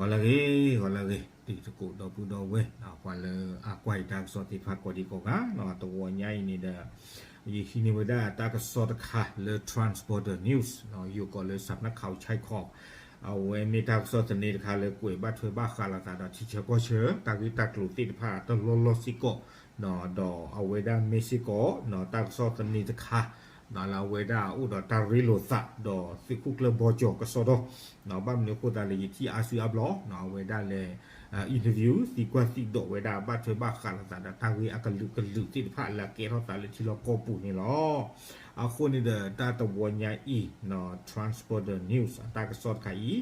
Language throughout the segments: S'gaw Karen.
ဂီၤလၢအဂ့ၤ, ဂီၤလၢအဂ့ၤ, တံၤသကိးဒီပုၢ်ဒီဝဲၢ် ပှၤလၢအကွၢ်ယတၢ်ကစီၣ်သ့ၣ်တဖၣ်ကိးဒံကိးဂၤ, တဂီၤညါအံၤန့ၣ်ဒီး ယဟံးန့ၢ်ဝဲဒၣ်တၢ်ကစီၣ်တခါလၢ Transborder News ယိၤကိးလၢ စးဖနၢ်ခးအူဆဲခီ, အဝဲမ့ၢ်တၢ်ကစီၣ်သန့တခါလၢကွဲးဘၣ်ထွဲဘၣ်ဃးလိာ်သးဒီးထံဆၢကီၢ်ဆၢ တၢ်ဂ့ၢ်တၢ်ကျိၤသ့ၣ်တဖၣ်တလီၢ်လီၢ်စ့ၢ်ကီး, ဒီးအဝဲဒၣ်မ့ၢ်စ့ၢ်ကီး တၢ်ကစီၣ်သန့တခါ လၢအဝဲဒၣ်အိၣ်ဒီးတၢ်ရ့လိာ်သး ဒီးသုးခိၣ်ကျၢၢ်ဘီကၠီၤကစီဒီ, ဘၣ်မနုၤအဃိသတးလဲၣ် ယထံၣ်အါစုအါဘျီ အဝဲဒၣ်လဲၤ interview သံကွၢ်သံဒိးဝဲဒၣ် ဘၣ်ထွဲဘၣ်ဃးလိာ်သးဒီးတၢ်ဂ့ၢ်အကလုာ်ကလုာ်သ့ၣ်တဖၣ်လၢအကဲထီၣ်သးလၢထံလီၢ်ကီၢ်ပူၤန့ၣ်လီၤ. အဃိန့ၣ်ဒီး တၢ်တဝီညါအံၤ Transborder News အတၢ်ကစီၣ်တခါအံၤ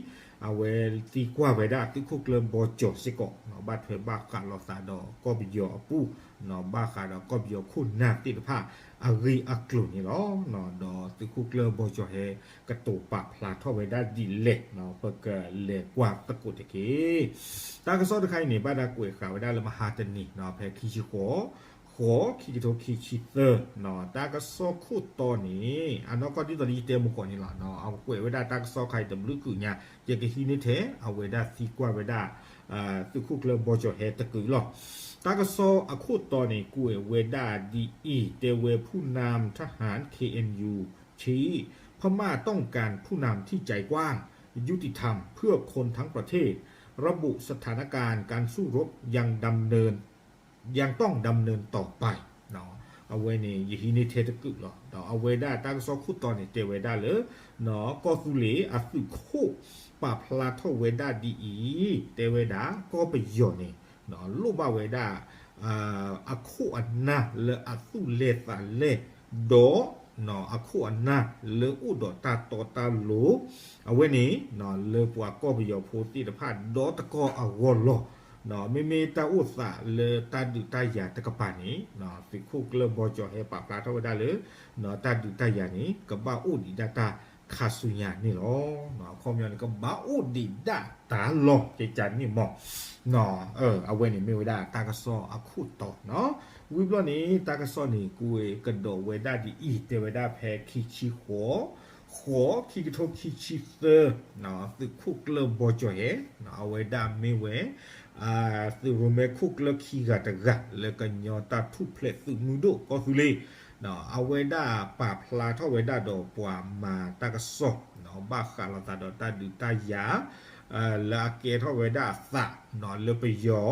အဝဲသံကွၢ်ဝဲဒၣ်သုးခိၣ်ကျၢၢ်ဘီကၠီၤစ့ၢ်ကီး ဘၣ်ထွဲဘၣ်ဃးလိာ်သးဒီးကီၢ်ပယီၤအပူၤ ဘၣ်ဃးဒီးကီၢ်ပယီၤခိၣ်နၢ်သ့ၣ်တဖၣ်အဂ့ၢ်အကျိၤန့ၣ်လီၤ. ဒီးသုးခိၣ်ကျၢၢ်ဘီကၠီၤဟဲကတိၤပာ်ဖျါထီၣ်ဝဲဒၣ်ဒ်လဲၣ် ပကလဲၤကွၢ်သကိးတက့ၢ်. တၢ်ကစီၣ်တခါအံၤန့ၣ် ဘၣ်တၢ်ကွဲးဃာ်ဝဲဒၣ်လၢမဟါတနံၤ ဖဲခံဆံဃိး ဃိး ခံကထိခံဆံသၢ တၢ်ကစီၣ်ခိၣ်တီန့ၣ် အနီၢ်ကီၢ်ဒ်သိးလၢယတဲမုၢ်ကီၢ်န့ၣ်လီၤ. အကွဲးဝဲဒၣ်တၢ်ကစီၣ်ခါအံၤတဘျုးကုၣ်ညါ ယကဟံးန့ၢ်ထဲ အဝဲဒၣ်သံကွၢ်ဝဲဒၣ် သုးခိၣ်ကျၢၢ်ဘီကၠီၤဟဲတကုာ်လီၤ. တၢ်ကစီၣ်အခိၣ်တီန့ၣ် ကွဲးဝဲဒၣ်ဒ်အံၤ တဲဝဲ ผู้นำทหาร เคเอ็นยู ชี้ พม่าต้องการผู้นำที่ใจกว้าง ยุติธรรมเพื่อคนทั้งประเทศ ระบุสถานการณ์การสู้รบยังดำเนิน ยังต้องดำเนินต่อไป အဝဲန့ၣ် ယဟံးန့ၢ်ထဲတကုာ်လီၤ. ဒီးအဝဲဒၣ်တၢ်ကစီၣ်ခိၣ်တီန့ၣ် တဲဝဲဒၣ်လၢ ကီၢ်သူလ့ၤအသုးခိၣ် ပာ်ဖျါထီၣ်ဝဲဒၣ်ဒ်အံၤ တဲဝဲဒၣ် ကီၢ်ပယီၤန့ၣ် လိၣ်ဘၣ်ဝဲဒၣ် အခိၣ်အနၢ်လၢအသူၣ်လဲၢ်သးလဲၢ် ဒီး အခိၣ်အနၢ်လၢအိၣ်ဒီးတၢ်တီတၢ်လိၤ အဝဲန့ၣ် လၢပှၤကီၢ်ပယီၤဖိသ့ၣ်တဖၣ်ဒီတကီၢ်အဂီၢ်လီၤ. မ့မ့ၢ်တၢ်အိၣ်သးလၢတၢ်ဒုးတၢ်ယၤတကပၤန့ၣ် သုးခိၣ်ကျၢၢ်ဘီကၠီၤဟဲပာ်ဖျါထီၣ်ဝဲဒၣ်လၢ တၢ်ဒုးတၢ်ယၤန့ၣ် ကဘၣ်အိၣ်ဒံးဒၣ်တၢ်ခါဆူညါန့ၣ်လီၤ. အခီပညီန့ၣ် ကဘၣ်အိၣ်ဒံးဒၣ်တၢ်လီၢ်ကကန့ၣ်မး အဝဲန့ၣ်မ့ၢ်ဝဲဒၣ်တၢ်ကစီၣ်အခိၣ်တီနီၤ. ဝံၤဘျီန့ၣ် တၢ်ကစီၣ်န့ၣ် ကွဲးကဒီးဝဲဒၣ်ဒ်အံၤ တဲဝဲဒၣ်ဖဲခံဆံဃိး ဃိး ခံကထိခံဆံသၢ သုးခိၣ်ကျၢၢ်ဘီကၠီၤဟဲ အဝဲဒၣ်မ့ၢ်ဝဲ သုးရိၣ်မဲခိၣ်ကျၢၢ်ခံဂၤတဂၤ လၢကညီတၢ်ထူၣ်ဖျဲးသုးမုၢ်ဒိၣ်ကီၢ်သူလ့ၤ အဝဲဒၣ်ပာ်ဖျါထီၣ်ဝဲဒၣ်ဒီးပှၤမၤတၢ်ကစီၣ် ဘၣ်ဃးလိာ်သးဒီးတၢ်ဒုးတၢ်ယၤ လၢအကဲထီၣ်ဝဲဒၣ်အသး လၢပယီၤ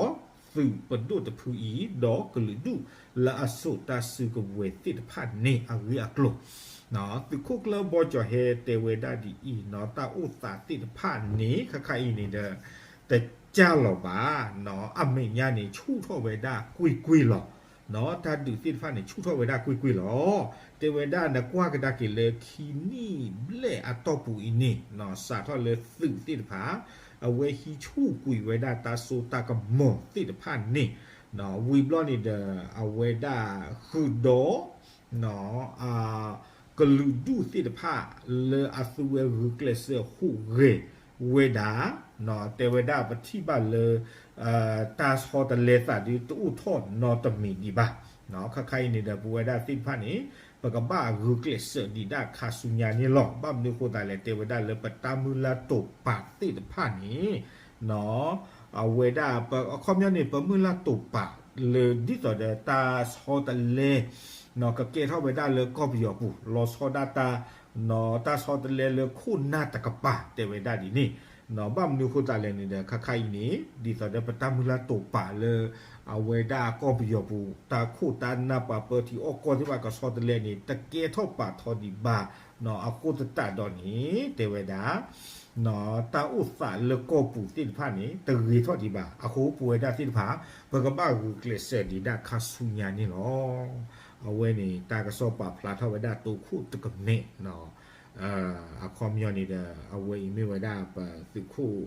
သုးပဒိၣ်တဖုအံၤ ဒီးကလုာ်ဒူၣ်လၢအစိာ်တၢ်စုကဝဲၤသ့ၣ်တဖၣ်န့ၣ် အဂ့ၢ်အကျိၤ သုးခိၣ်ကျၢၢ်ဘီကၠီၤဟဲတဲဝဲဒၣ်ဒ်အံၤနီၤ တၢ်အိၣ်သးသ့ၣ်တဖၣ်န့ၣ် ခါခါအံၤန့ၣ်ဒီး တကၢ်လီၤဘၣ် အမဲာ်ညါန့ၣ် ဆူၣ်ထီၣ်ဝဲဒၣ်ကွ့ၢ်ကွ့ၢ်လီၤ. တၢ်ဒုးသ့ၣ်တဖၣ်န့ၣ် ဆူၣ်ထီၣ်ဝဲဒၣ်ကွ့ၢ်ကွ့ၢ်လီၤ. တဲဝဲဒၣ်နကွၢ်ကဒါက့ၤလၢခံနံၣ်ဘျဲၣ်အတီၢ်ပူၤအံၤန့ၣ် စးထီၣ်လၢသုးသ့ၣ်တဖၣ် အဝဲဟံးဆူၣ်ကွံာ်ဝဲဒၣ်တၢ်စိတၢ်ကမီၤသ့ၣ်တဖၣ်န့ၣ် ဝံၤဘျီန့ၣ်ဒီး အဝဲဒၣ်ဃုာ်ဒီး ကလုာ်ဒူၣ်သ့ၣ်တဖၣ်လၢအသုဝဲဂုာ်ကျဲးစၢးဟူးဂဲၤဝဲဒၣ် တဲဝဲဒၣ်ပထံၣ်ဘၣ်လၢ တၢ်ဆီတလဲသးဒ်တအိၣ်ထီၣ်နီတမံၤဒံးဘၣ်. ခါခါအံၤန့ၣ်ဒီး ပဝဲဒၣ်သ့ၣ်တဖၣ်န့ၣ် ပကဘၣ်ဂုာ်ကျဲးစၢးဒံးဒၣ်ခါဆူညါန့ၣ်လီၤ. ဘၣ်မနုၤအဃိသတးလဲၣ် တဲဝဲဒၣ်လၢပတၢ်မုၢ်လၢ်တိာ်ပာ်သ့ၣ်တဖၣ်န့ၣ် အဝဲဒၣ် အခီပညီန့ၣ် ပမုၢ်လၢ်တိာ်ပာ်လၢဒ်သိးဒီးတၢ်ဆီတလဲ ကကဲထီၣ်ဝဲဒၣ်လၢကီၢ်ပယီၤပူၤ လီၤဆီဒၣ်တၢ် တၢ်ဆီတလဲလၢခိၣ်နၢ်တကပၤ တဲဝဲဒၣ်ဒ်န့ၣ် ဘၣ်မနုၤအဃိသတးလဲၣ်န့ၣ်ဒီး ခါခါအံၤန့ၣ် ဒ်သိးဒီးပတၢ်မုၢ်လၢ်တိာ်ပာ်လၢ အဝဲဒၣ်ကီၢ်ပယီၤပူၤ တၢ်ခိၣ်တၢ်နၢ်ပှၤပၢထံအီၣ်ကီၢ်သ့ၣ်တဖၣ်ကဆီတလဲန့ၣ် တကဲထီၣ်ပာ်ထီဒံးဘၣ် အဃိသတးဒီးန့ၣ် တဲဝဲဒၣ် တၢ်အိၣ်သးလၢကီၢ်ပူၤသ့ၣ်တဖၣ်န့ၣ် တဂ့ၤထီၣ်ဒံးဘၣ်. အဃိပဝဲဒၣ်သ့ၣ်တဖၣ် ပကဘၣ်ဂုာ်ကျဲးစၢးဒံးဒၣ်ခါဆူညါန့ၣ်လီၤ. အဝဲန့ၣ် တၢ်ကစီၣ်ပာ်ဖျါထီၣ်ဝဲဒၣ်တိခိၣ်တကမဲာ် အခီပညီန့ၣ်ဒီး အဝဲအံၤမ့ၢ်ဝဲဒၣ်ပသုးခိၣ်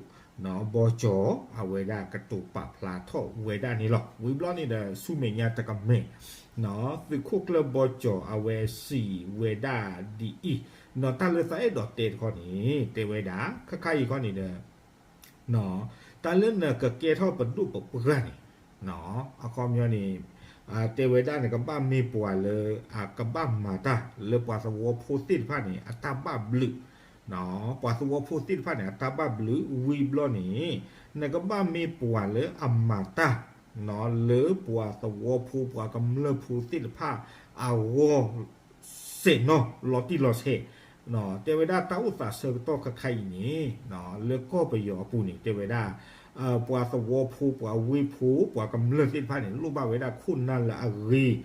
ဘီကၠီၤ အဝဲဒၣ်ကတိၤပာ်ဖျါထီၣ်ဝဲဒၣ်န့ၣ်လီၤ. ဝံၤဘျီန့ၣ်ဒီး ဆူမဲာ်ညါတကမဲာ် သုးခိၣ်ကျၢၢ်ဘီကၠီၤ အဝဲစံးဝဲဒၣ်ဒ်အံၤ တၢ်လၢသးအဲၣ်ဒိးတဲတခီန့ၣ် တဲဝဲဒၣ် ခါခါအံၤခီန့ၣ်ဒီး တၢ်လၢနကကဲထီၣ်ပဒိၣ်ပပှၢ်န့ၣ် အခီပညီန့ၣ် တဲဝဲဒၣ်နကဘၣ်မ့ၢ်ပှၤလၢ အကဘၣ်မၤတၢ်လၢပှၤသဝီဖိသ့ၣ်တဖၣ်န့ၣ် အတၢ်ဘၣ်ဘျုး ပှၤသဝီဖိသ့ၣ်တဖၣ်န့ၣ် အတၢ်ဘၣ်ဘျုးဝံၤဘျီန့ၣ် နကဘၣ်မ့ၢ်ပှၤလၢအမၤတၢ် လၢပှၤသဝီဖိပှၤကမျၢၢ်ဖိသ့ၣ်တဖၣ်အဂီၢ် စဲးနီၢ်လီၤတံၢ်လီၤဆဲး, တဲဝဲဒၣ်တၢ်အိၣ်သးဆၢကတီၢ်ခဲခါအံၤန့ၣ် လၢကီၢ်ပယီၤအပူၤန့ၣ် တဲဝဲဒၣ် ပှၤသဝီဖိ ပှၤဝ့ၢ်ဖိ ပှၤကမျၢၢ်သ့ၣ်တဖၣ်န့ၣ် လိၣ်ဘၣ်ဝဲဒၣ်ခိၣ်နၢ်လၢအဂ့ၤ ဒီး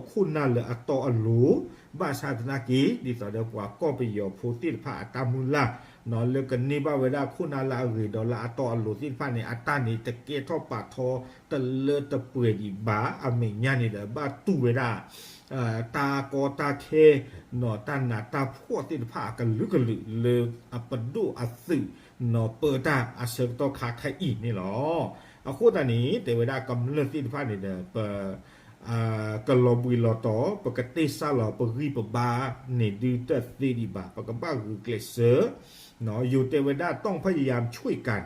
ခိၣ်နၢ်လၢအတီအလိၤ, ဘၣ်ဆၣ်သနာ်က့ ဒ်သိးဒီးပှၤကီၢ်ပယီၤဖိသ့ၣ်တဖၣ်အတၢ်မုၢ်လၢ် လၢကန့ၢ်ဘၣ်ဝဲဒၣ်ခိၣ်နၢ်လၢအဂ့ၤဒီးလၢအတီအလိၤသ့ၣ်တဖၣ်န့ၣ် အတၢ်န့ၣ်တကဲထီၣ်ပာ်ထီတလၢတပှဲၤဒံးဘၣ် အမဲာ်ညါန့ၣ်ဒီး ဘၣ်တူၢ်ဝဲဒၣ် တၢ်ကီတၢ်ခဲ တၢ်နးတၢ်ဖှီၣ်သ့ၣ်တဖၣ်အကလုာ်ကလုာ်လၢအပဒိၣ်အသုး ပၢတၢ်အဆၢကတီၢ်ခါခဲအံၤန့ၣ်လီၤ. အဃိသတးန့ၣ် တဲဝဲဒၣ်ကမျၢၢ်သ့ၣ်တဖၣ်န့ၣ်ဒီး ပ ကလီၤဘှံးလီၤတီၤ ပကတ့စၢ်လီၤ ပဂံၢ်ပဘါန့ၣ်ဒုတသ့ဒံးဘၣ် ပကဘၣ်ဂုာ်ကျဲးစၢး ယိၤတဲဝဲဒၣ် ต้องพยายามช่วยกัน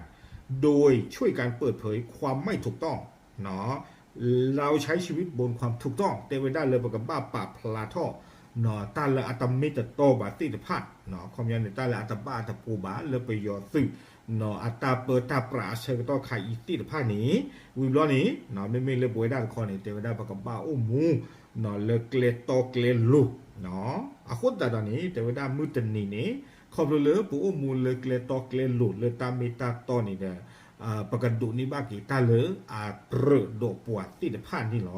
โดยช่วยกันเปิดเผยความไม่ถูกต้อง เราใช้ชีวิตบนความถูกต้อง တဲဝဲဒၣ်လၢပကဘၣ်ပာ်ဖျါထီၣ် တၢ်လၢအတမ့ၢ်တတီဘၣ်သ့ၣ်တဖၣ် ခီပညီန့ၣ် တၢ်လၢအတဘၣ်အတပူၤဘၣ် လၢပယီၤသုး အတၢ်ပၢတၢ်ပြးအဆၢကတီၢ်ခါအံၤသ့ၣ်တဖၣ်န့ၣ် ဝံၤဘျီန့ၣ် မ့မ့ၢ်လၢပဝဲဒၣ်တခီန့ၣ် တဲဝဲဒၣ်ပကဘၣ်အိၣ်မူ လၢကျဲတီကျဲလိၤ အဃိသတးဒီးန့ၣ် တဲဝဲဒၣ်မုၢ်တနံၤန့ၣ် ခီဖျိလၢပအိၣ်မူလၢကျဲတီကျဲလိၤ လၢတၢ်မ့ၢ်တၢ်တီန့ၣ်ဒီး ပကဒိးန့ၢ်ဘၣ်က့ၤတၢ်လၢအကြၢးဒီးပှၤသ့ၣ်တဖၣ်န့ၣ်လီၤ.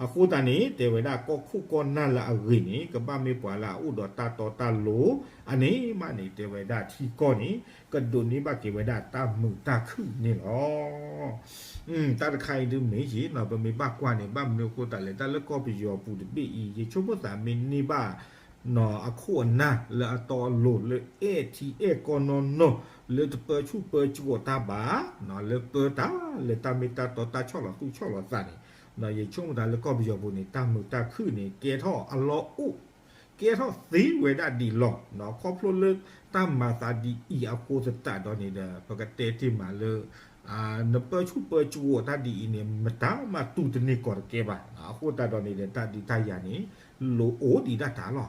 အဃိသတးန့ၣ် တဲဝဲဒၣ်ကီၢ်ခိၣ်ကီၢ်နၢ်လၢအဂ့ၤန့ၣ် ကဘၣ်မ့ၢ်ပှၤလၢအအိၣ်ဒီးတၢ်တီတၢ်လိၤ အန့ၣ်မးန့ၣ် တဲဝဲဒၣ်ထံကီၢ်န့ၣ် ကဒိးန့ၢ်ဘၣ်က့ၤဝဲဒၣ်တၢ်မုာ်တၢ်ခုၣ်န့ၣ်လီၤ. တၢ်တခါအံၤဒုးမ့ၢ်ယ့ၣ် ပမ့ၢ်ဘၣ်ကွၢ်န့ၣ် ဘၣ်မနုၤအဃိသတးလဲၣ် တၢ်လၢကီၢ်ပယီၤပူၤတဘ့ၣ်အံၤ ယဆိကမိၣ်သးမ့ၢ်န့ၢ်ဘၣ် အခိၣ်အနၢ်လၢအတီအလိၤ လၢအဲၣ်ထံအဲၣ်ကီၢ်နီၢ်နီၢ် လၢတပၢဆူၣ်ပၢကဝီၤတၢ်ဘၣ် လၢပၢတၢ်လၢတၢ်မ့ၢ်တၢ်တီတၢ်ဆီၣ်လီၤသူၣ်ဆီၣ်လီၤသးန့ၣ် ယဆိကမိၣ်သးလၢကီၢ်ပယီၤပူၤန့ၣ် တၢ်မုာ်တၢ်ခုၣ်န့ၣ် ကဲထီၣ်အလီၢ်အိၣ် ကဲထီၣ်သ့ဝဲဒၣ်ဒံးလီၤ. ခီဖျိလၢတၢ်မၤသးဒ်အံၤအဃိသတးဒီးန့ၣ်ဒီး ပကတဲတ့ၢ်မးလၢ နပၢဆူၣ်ပၢကဝီၤတၢ်ဒ်အံၤန့ၣ် မတၤမးတူၢ်တန့ၢ်ကီးတကဲဘၣ်. အဃိသတးဒီးန့ၣ်ဒီး တၢ်ဒုးတၢ်ယၤန့ၣ် လိၣ်အိၣ်ဒံးဒၣ်တၢ်လီ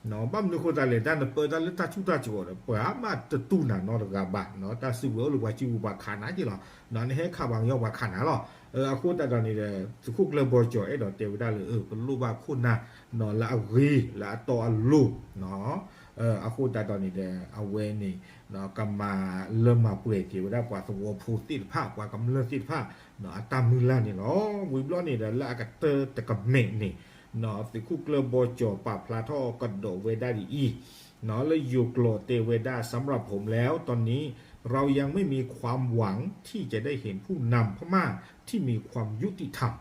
ၤ. ဘၣ်မနုၤအဃိသတးလဲၣ် တၢ်နပၢတၢ်လၢတၢ်ဆူၣ်တၢ်ကဝီၤဒီး ပှၤမးတတူၢ်နၤနီတဂၤဘၣ်. တၢ်စုကဝဲၤအိၣ်လၢပှၤစုပူၤပှၤခးနၤက့လီၤ. နဟဲခးပှၤကညီပှၤခးနၤလီၤ. အဃိသတးဒီးန့ၣ်ဒီး သုးခိၣ်ကျၢၢ်ဘီကၠီၤ အဲၣ်ဒိးတဲဝဲဒၣ်လၢ ပလိၣ်ဘၣ်ခိၣ်နၢ် လၢအဂ့ၤ လၢအတီအလိၤ အဃိသတးဒီးန့ၣ်ဒီး အဝဲန့ၣ် ကမၤလၢမၤပှဲၤက့ၤဝဲဒၣ်ပှၤသဝီဖိသ့ၣ်တဖၣ် ပှၤကမျၢၢ်သ့ၣ်တဖၣ် အတၢ်မုၢ်လၢ်န့ၣ်လီၤ. ဝံၤဘျီန့ၣ်ဒီး လၢအကတၢၢ်တကမဲာ်န့ၣ် သုးခိၣ်ကျၢၢ်ဘီကၠီၤပာ်ဖျါထီၣ်ကဒီးဝဲဒၣ်ဒ်အံၤ လၢယိၤကျိာ်တဲဝဲဒၣ် สำหรับผมแล้วตอนนี้เรายังไม่มีความหวังที่จะได้เห็นผู้นำพม่าที่มีความยุติธรรม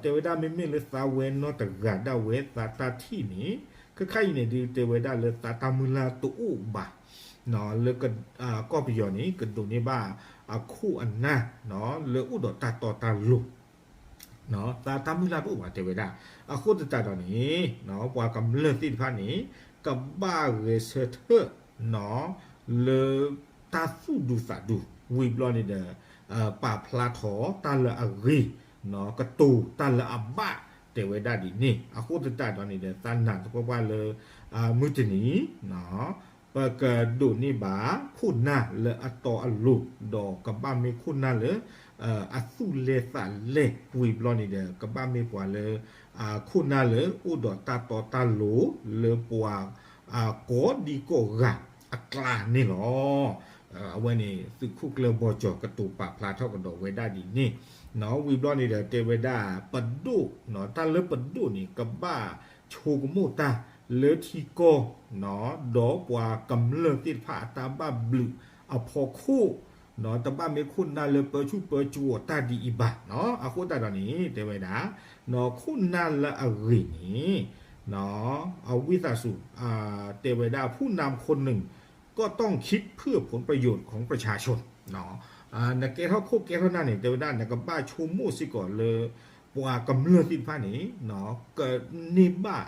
တဲဝဲဒၣ်မ့မ့ၢ်လၢ သးဝဲနီတဂၤဒၣ်ဝဲ သးတၢ်ထံၣ်န့ၣ် ခဲခါအံၤန့ၣ်ဒုး တဲဝဲဒၣ်လၢသးတၢ်မုၢ်လၢ်တအိၣ်ဘၣ် လၢ ကီၢ်ပယီၤန့ၣ် ကဒိးန့ၢ်ဘၣ်အခိၣ်အနၢ် လၢအိၣ်ဒီးတၢ်တီတၢ်လိၤ သးတၢ်မုၢ်လၢ်တအိၣ်ဘၣ်တဲဝဲဒၣ်. အဃိသတးဒီးန့ၣ် ပှၤကမျၢၢ်သ့ၣ်တဖၣ်န့ၣ် ကဘၣ်ဂဲၤဆၢထၢၣ် လၢတၢ်သူၣ်ဒူသးဒူ ဝံၤဘျီန့ၣ်ဒီး ပာ်ဖျါထီၣ်တၢ်လၢအဂ့ၤ ကတိၤတၢ်လၢအဘၣ် တဲဝဲဒၣ်ဒ်န့ၣ်. အဃိသတးဒီးန့ၣ်ဒီး သးနာ်သပှၢ်ပှၢ်လၢ မုၢ်တနံၤ ပကဒိးန့ၢ်ဘၣ်ခိၣ်နၢ်လၢအတီအလိၤ ဒီးကဘၣ်မ့ၢ်ခိၣ်နၢ်လၢ အသူၣ်လဲၢ်သးလဲၢ် ဝံၤဘျီန့ၣ်ဒီး ကဘၣ်မ့ၢ်ပှၤလၢ ခိၣ်နၢ်လၢအိၣ်ဒီးတၢ်တီတၢ်လိၤ လၢပှၤ ကိးဒံကိးဂၤအကျါန့ၣ်လီၤ. အဝဲန့ၣ် သုးခိၣ်ကျၢၢ်ဘီကၠီၤကတိၤပာ်ဖျါထီၣ်ကဒီးဝဲဒၣ်ဒ်န့ၣ် ဝံၤဘျီန့ၣ်ဒီးတဲဝဲဒၣ်ပဒိၣ် တၢ်လၢပဒိၣ်န့ၣ် ကဘၣ်ဆိကမိၣ်တၢ်လၢထံကီၢ် ဒီးပှၤကမျၢၢ်သ့ၣ်တဖၣ်အတၢ်ဘၣ်ဘျုးအဖီခိၣ် တဘၣ်မ့ၢ်ခိၣ်နၢ်လၢပၢဆူၣ်ပၢကဝီၤတၢ်ဒ်အံၤဘၣ်. အဃိသတးဒီးန့ၣ် တဲဝဲဒၣ် ခိၣ်နၢ်လၢအဂ့ၤန့ၣ် အဝံသးစူၤ တဲဝဲဒၣ် ผู้นำคนหนึ่งก็ต้องคิดเพื่อผลประโยชน์ของประชาชน နကဲထီၣ်ခိၣ်ကဲထီၣ်နၢ်န့ၣ် တဲဝဲဒၣ် နကဘၣ်ဆိကမိၣ်စ့ၢ်ကီးလၢ ပှၤကမျၢၢ်သ့ၣ်တဖၣ်န့ၣ် ကန့ၢ်ဘၣ်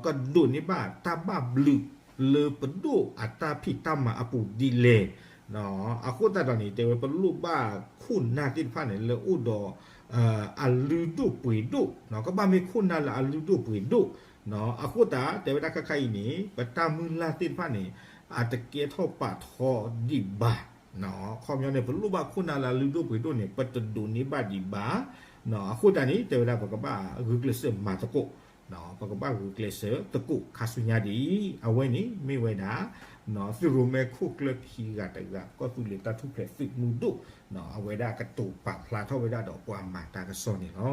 ကဒိးန့ၢ်ဘၣ်တၢ်ဘၣ်ဘျုးလၢပဒိၣ်အတၢ်ဖံးတၢ်မၤအပူၤဒ်လဲၣ်. အဃိသတးဒီးန့ၣ် တဲဝဲ ပလိၣ်ဘၣ်ခိၣ်နၢ်သ့ၣ်တဖၣ်န့ၣ် လၢအိၣ်ဒီး အလုၢ်ဒိၣ်ပှ့ၤဒိၣ် ကဘၣ်မ့ၢ်ခိၣ်နၢ်လၢအလုၢ်ဒိၣ်ပှ့ၤဒိၣ် အဃိသတး တဲဝဲဒၣ်ခဲခါအံၤန့ၣ် ပတၢ်မုၢ်လၢ်သ့ၣ်တဖၣ်န့ၣ် အတကဲထီၣ်ပာ်ထီၣ်ဒံးဘၣ်. အခီပညီန့ၣ် ပလိၣ်ဘၣ်ခိၣ်နၢ်လၢအလုၢ်ဒိၣ်ပှ့ၤဒိၣ်န့ၣ် ပတဒိးန့ၢ်ဘၣ်ဒံးဘၣ်. အဃိသတးန့ၣ် တဲဝဲဒၣ်ပကဘၣ်ဂုာ်ကျဲးစၢးမၤသကိး, ပကဘၣ်ဂုာ်ကျဲးစၢးသကိးခါဆူညါဒ်အံၤ, အဝဲန့ၣ်မ့ၢ်ဝဲဒၣ် သုးရိၣ်မဲခိၣ်ကျၢၢ်ခံဂၤတဂၤ ကီၢ်သူလ့ၤတၢ်ထူၣ်ဖျဲးသုးမုၢ်ဒိၣ် အဝဲဒၣ်ကတိၤပာ်ဖျါထီၣ်ဝဲဒၣ်ဒီးပှၤမၤတၢ်ကစီၣ်န့ၣ်လီၤ.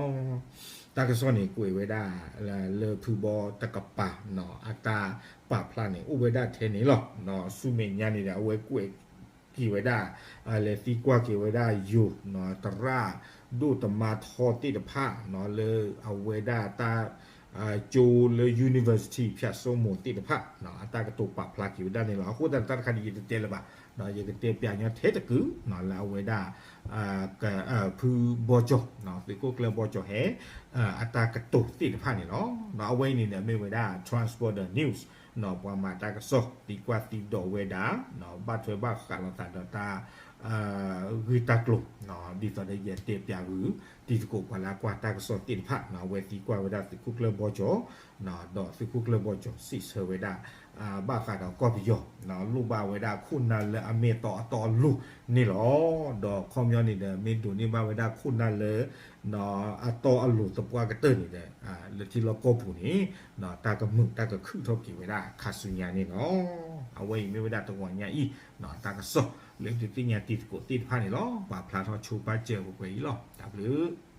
တၢ်ကစီၣ်န့ၣ်ကွဲးဝဲဒၣ် လၢဖုဘီတကပၤ အတၢ်ပာ်ဖျါန့ၣ် အိၣ်ဝဲဒၣ်ထဲန့ၣ်လီၤ. ဆူမဲာ်ညါန့ၣ်ဒီး အဝဲကွဲးက့ၤဝဲဒၣ် လဲၤသံကွၢ်က့ၤဝဲဒၣ်ယိၤ သရၣ်ဒိၣ်တမါထီသ့ၣ်တဖၣ် လၢအဝဲဒၣ်တၢ် ကၠိလၢ university ဖၠးစိမိၤသ့ၣ်တဖၣ် အတၢ်ကတိၤပာ်ဖျါက့ၤဝဲဒၣ်န့ၣ်လီၤ. အဃိသတးဒီးတၢ်တခါဒ်အံၤ ယတတဲလၢၤဘၣ်, ယကတဲပၠးညီထဲတကုာ် လၢအဝဲဒၣ် ဖုဘီကၠီၤ သုးခိၣ်ကျၢၢ်ဘီကၠီၤဟဲ အတၢ်ကတိၤသ့ၣ်တဖၣ်န့ၣ်လီၤ. အဝဲအံၤန့ၣ်ဒီးမ့ၢ်ဝဲဒၣ် Transborder News ပှၤမၤတၢ်ကစီၣ်သံကွၢ်သံဒိးဝဲဒၣ် ဘၣ်ထွဲဘၣ်ဃးလိာ်သးဒီးတၢ် ဂ့ၢ်တၢ်ကျိၤ ဒ်သိးဒီးယတဲပၠးဂုာ် တံၤသကိးပှၤလၢအကွၢ်တၢ်ကစီၣ်သ့ၣ်တဖၣ် အဝဲသံကွၢ်ဝဲဒၣ်သုးခိၣ်ကျၢၢ်ဘီကၠီၤ ဒီးသုးခိၣ်ကျၢၢ်ဘီကၠီၤစံးဆၢဝဲဒၣ် ဘၣ်ဃးဒီးကီၢ်ပယီၤ လိၣ်ဘၣ်ဝဲဒၣ်ခိၣ်နၢ်လၢအမ့ၢ်အတီအတီအလိၤန့ၣ်လီၤ. ဒီးခီပညီန့ၣ်ဒီး မ့ၢ်ဒိးန့ၢ်ဘၣ်ဝဲဒၣ်ခိၣ်နၢ်လၢ အတီအလိၤသပှၢ်ကတၢၢ်န့ၣ်ဒီး လၢထံလီၢ်ကီၢ်ပူၤန့ၣ် တၢ်ကမုာ်တၢ်ကခုၣ်ထီၣ်က့ၤဝဲဒၣ်ခါဆူညါန့ၣ်လီၤ. အဝဲအံၤမ့ၢ်ဝဲဒၣ်တဂီၤညါအံၤ တၢ်ကစီၣ်လၢသုသ့ၣ်ညါတံၤသကိးသ့ၣ်တဖၣ်န့ၣ်လီၤ. ပာ်ဖျါထီၣ်ဆိပာ်စၢၤပှဲၤပှဲၤအံၤလီၤ. တၢ်ဘျုး